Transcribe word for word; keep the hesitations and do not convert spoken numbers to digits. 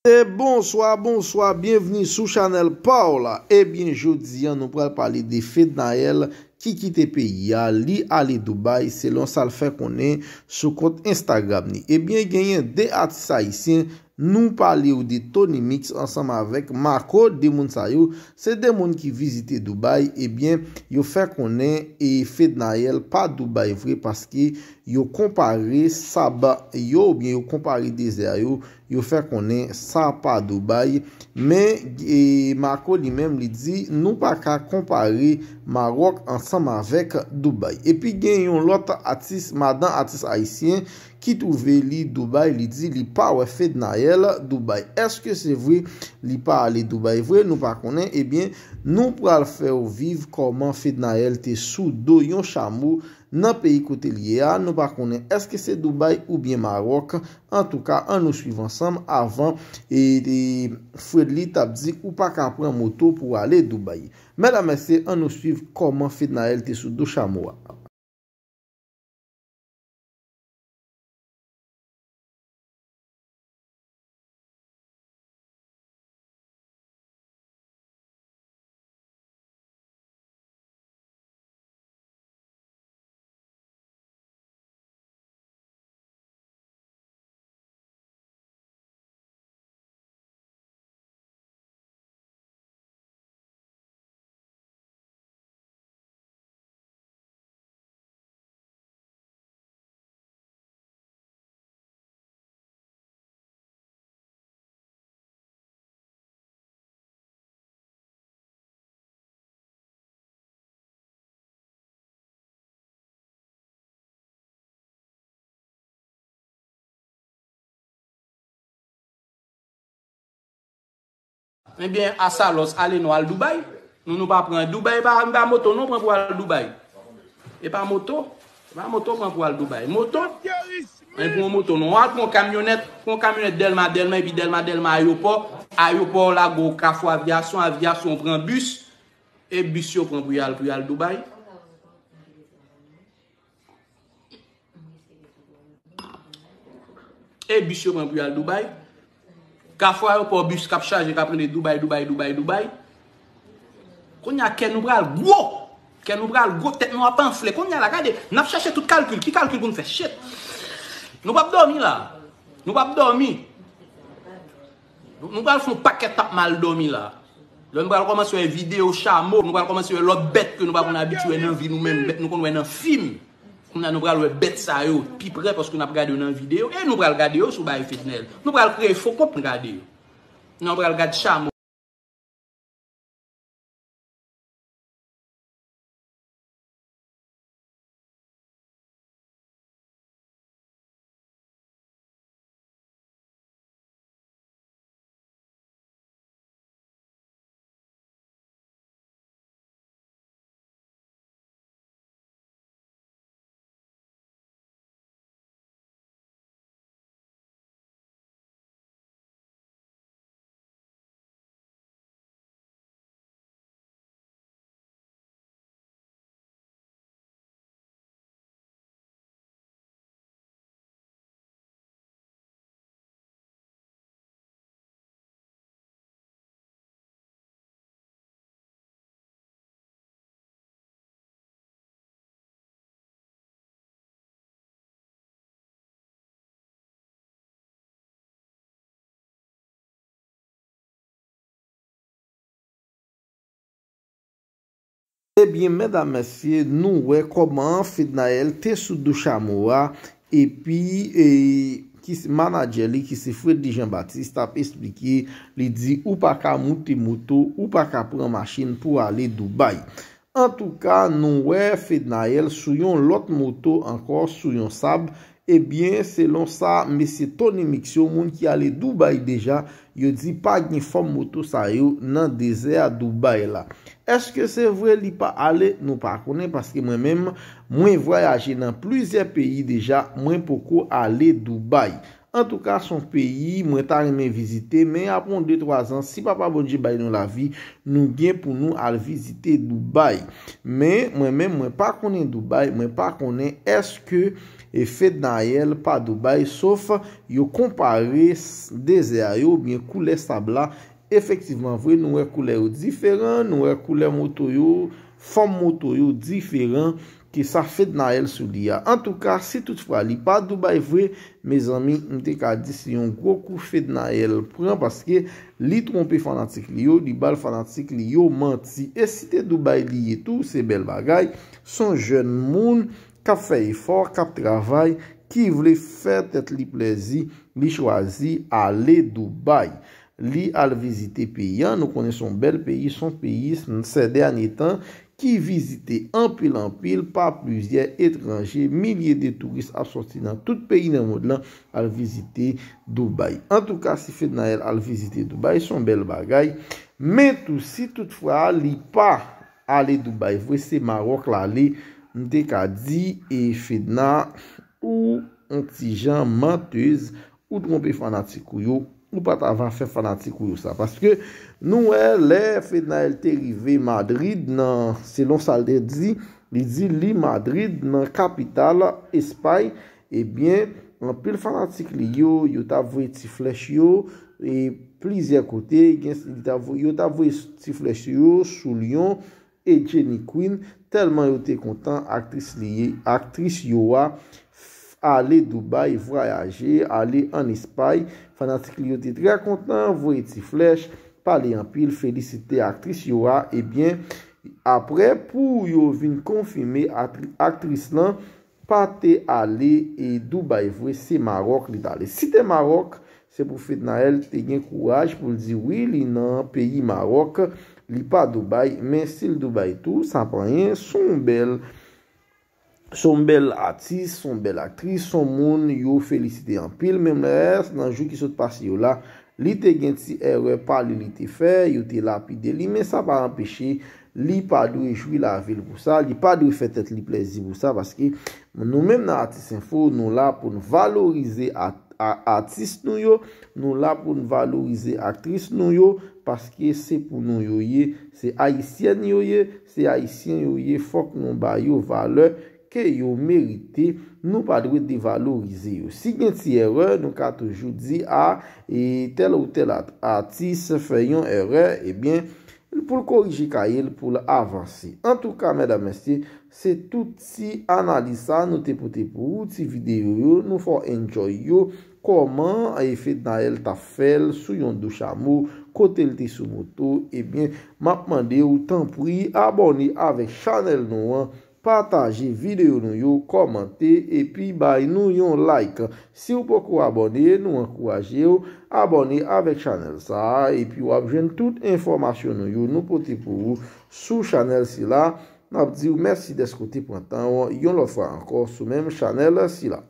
E bonswa, bonswa, byenvni sou chanèl pa w la. Ebyen, jodi a, nou pral pale de Fednaelle ki kite peyi a, li ale Dubai, selon sa l fè konnen sou kont Instagram li. Ebyen, genyen de atis ayisyen, nou pale w de Tony Mix ansanm avèk Marco, de moun sa yo, se de moun ki vizite Dubai, ebyen, yo fè konnen e Fednaelle pa Dubai vre paske yo konpare sab yo, oubyen yo konpare dezè yo, yo fè konnen sa pa Dubai. Men, e, Marco li menm, li di, nou pa ka konpare Maròk ansanm avèk Dubai. Epi gen yon lòt atis, madan atis ayisyen, ki twouve li Dubai, li di li pa wè Fednaelle Dubai. Èske se vre li pa ale Dubai vre? Nou pa konnen. Ebyen, nou pral fè w viv kòman Fednaelle te sou do yon chamo nan peyi kote l ye a. Nou pa konnen èske se Dubai oubyen Maròk. Antouka, ann nou swiv ansanm avan e, e Fredly t ap di ou pa ka pran moto pou w ale Dubai. Medam, mesye, ann nou swiv kòman Fednaelle te sou do chamo a. Ebyen, Asalòs, ale nou al Dubai. Nou, nou pa pran Dubai, e pa, e pa moto, non, pran pou al Dubai. E pa moto, e pa moto pran pou al Dubai. Moto, men pou yon moto, non. Al pran yon kamyonèt, pran yon kamyonèt Dèlma, Dèlma, epi Dèlma, Dèlma, ayewopò. Ayewopò, lage w Kafou Avyasyon, Avyasyon, pran bis. E bis yo pran pou y al, pou y al Dubai. E bis yo pran pou y al Dubai. Kafou ayewopò, bis k ap chaje, k ap rele Dubai, Dubai, Dubai, Dubai. Kounye a, kè nou pral gwo. Kè nou pral gwo, tèt nou ap anfle. Kounye a la, gade, n ap chache tout kalkil. Ki kalkil pou n fè? Shit. Nou p ap dòmi la. Nou p ap dòmi. Nou, nou pral fè yon pakèt t ap mal dòmi la. Lè nou pral kòmanse wè videyo chamo, nou pral kòmanse wè lòt bèt ke nou pa konn abitye wè nan vi nou menm, bèt nou konn wè nan fim. Kounye a nou pral wè bèt sa yo pi prè paske n ap gade yo nan videyo e nou pral gade yo sou bagay Fednaelle. Nou pral kreye fo kont pou n gade yo. Nou pral gade chamo. Ebyen, medam, mesye, nou wè kòman Fednaelle te sou do chamo a, epi, e, ki se manadjè li, ki se Fredly Jean Baptiste, t ap esplike, li di, ou pa ka moute moto, ou pa ka pran machin pou ale Dubai. Antouka, nou wè Fednaelle sou yon lòt moto ankò, sou yon sab. Ebyen, selon sa mesye Tony Mix yo, moun ki ale Dubai deja, yo di pa gen fòm moto sa yo nan dezè a Dubai la. Èske se vre li pa ale? Nou pa konnen, paske mwen menm, mwen vwayaje nan plizyè peyi deja, mwen poko ale Dubai. Antouka, se yon peyi mwen ta renmen vizite, men apre yon de twa zan, si Papa Bondye bay nou lavi, nou gen pou nou al vizite Dubai. Men, mwen menm, mwen pa konnen Dubai, mwen pa konnen èske, e Fednaelle pa Dubaï, sof yo konpare dezè a yo oubyen koulè sab la. Efektivman vre, nou wè koulè yo diferan, nou wè koulè moto yo, fòm moto yo diferan ke sa Fednaelle sou li a. Antouka, si toutfwa li pa Dubaï vre, mezanmi, m te ka di se yon gwo kou Fednaelle pran, paske li twonpe fanatik li yo, li ba fanatik li yo manti. E si te Dubaï li ye tou, se bèl bagay. Se yon jèn moun k ap fè efò, k ap travay, ki vle fè tèt li plèzi, li chwazi ale Dubaï. Li al vizite peyi a, nou konnen se yon bèl peyi, se yon peyi, sè dènye tan, ki vizite anpil, anpil pa plizyè etranje, milye de touris ap sòti nan tout peyi nan mond lan al vizite Dubaï. Antouka, si Fednaelle al vizite Dubaï, se yon bèl bagay. Men tou, si toutfwa li pa ale Dubaï vre, se Mawòk l ale, m te ka di, e Fedna, ou yon ti jan mantèz, ou twonpe fanatik ou yo, ou pa ta va fè fanatik ou yo sa. Paske nou wè lè Fednaelle te rive Madrid, nan, selon sa l te di, li di li Madrid nan kapital Espay, ebyen, anpil fanatik li yo, yo t ap voye ti flèch yo, e plizyè kote, gen, li t ap voye, yo t ap voye ti flèch yo sou Lyon e Jenny Queen, tèlman yo te kontan aktris li ye, aktris yo a f-, ale Dubaï, vwayaje, ale ann Espay. Fanatik li yo te trè kontan, voye ti flèch, pale anpil, felisite aktris yo a. Ebyen, apre, pou yo vin konfime atri-, aktris lan pa te ale e Dubaï vre, se Mawòk li t ale. Si te Mawòk, se pou Fednaelle te gen kouraj pou l di wi, li nan peyi Mawòk, li pa Dubaï, men si l Dubaï tou, sa pa anyen, se yon bèl, se yon bèl atis, se yon bèl aktris, se yon moun yo felisite anpil, menm lè nan jou ki sot pase yo la, li te gen ti erè pa li li te fè, yo te lapide li, men sa pa anpeche li pa dwe jwi lavi l pou sa, li pa dwe fè tèt li plèzi pou sa, paske nou menm nan Atis Enfo, nou la pou n valorize a-, a-, atis nou yo, nou la pou n valorize aktris nou yo, paske se pou nou yo ye, se ayisyèn yo ye, se ayisyen yo ye, fòk nou ba yo valè ke yo merite, nou pa dwe devalorize yo. Si gen ti erè, nou ka toujou di, a, e tèl ou tèl at-, atis fè yon erè, ebyen, pou l korije kay li, pou l avanse. Antouka, medam, mesye, se tout ti analiz sa nou te pote pou ou, ti videyo yo, nou fè w enjoy yo, kòman, e, Fednaelle t ap fè l sou yon douch a mo, kote l te sou moto, ebyen, m ap mande w, tanpri, abòne avèk chanèl nou an, pataje videyo nou yo, kòmante, epi bay nou yon like. Si w poko abòne, nou ankouraje w abòne avèk chanèl sa a, epi w ap jwenn tout enfòmasyon nou yo nou pote pou ou sou chanèl sila. N ap di w mèsi dèske w te pran tan w yon lòt fwa ankò sou menm chanèl sila.